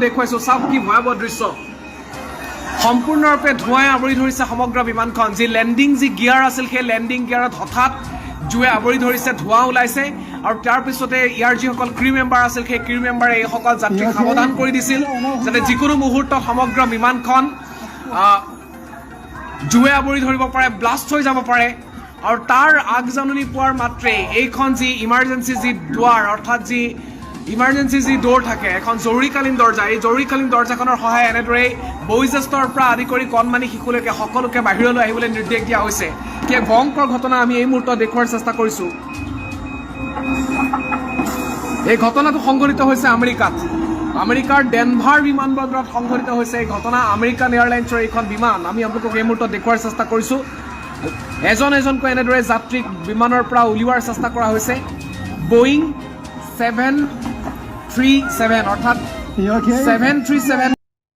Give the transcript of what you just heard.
দেখুৱাইছো, চাওক কি ভয়াৱহ দৃশ্য। সম্পূৰ্ণৰূপে ধোঁৱাই আৱৰি ধৰিছে সমগ্ৰ বিমানখন। যি লেণ্ডিং যি গিয়াৰ আছিল, সেই লেণ্ডিং গিয়াৰত হঠাৎ জুয়ে আৱৰি ধৰিছে, ধোঁৱা ওলাইছে আৰু তাৰ পিছতে ইয়াৰ যিসকল ক্ৰিউ মেম্বাৰ আছিল, সেই ক্ৰিউ মেম্বাৰে এইসকল যাত্ৰীক সাৱধান কৰি দিছিল যাতে যিকোনো মুহূৰ্তত সমগ্ৰ বিমানখন জুয়ে আৱৰি ধৰিব পাৰে, ব্লাষ্ট হৈ যাব পাৰে। আৰু তাৰ আগজাননী পোৱাৰ মাত্ৰেই এইখন যি ইমাৰ্জেঞ্চি যি দুৱাৰ, অৰ্থাৎ যি ইমাৰ্জেঞ্চি যি ড'ৰ থাকে, এখন জৰুৰীকালীন দৰ্জা, এই জৰুৰীকালীন দৰ্জাখনৰ সহায় এনেদৰেই বয়োজ্যেষ্ঠৰ পৰা আদি কৰি কণমানি শিশুলৈকে সকলোকে বাহিৰলৈ আহিবলৈ নিৰ্দেশ দিয়া হৈছে। কি এক ভয়ংকৰ ঘটনা আমি এই মুহূৰ্তত দেখুওৱাৰ চেষ্টা কৰিছোঁ। এই ঘটনাটো সংঘটিত হৈছে আমেৰিকাত। আমেৰিকাৰ ডেনভাৰ বিমানবন্দৰত সংঘটিত হৈছে এই ঘটনা। আমেৰিকান এয়াৰলাইন্সৰ এইখন বিমান আমি আপোনালোকক এই মুহূৰ্তত দেখুওৱাৰ চেষ্টা কৰিছোঁ। এজন এজনকৈ এনেদৰে যাত্ৰীক বিমানৰ পৰা উলিওৱাৰ চেষ্টা কৰা হৈছে। বয়িং 737, অৰ্থাৎ You okay? 737।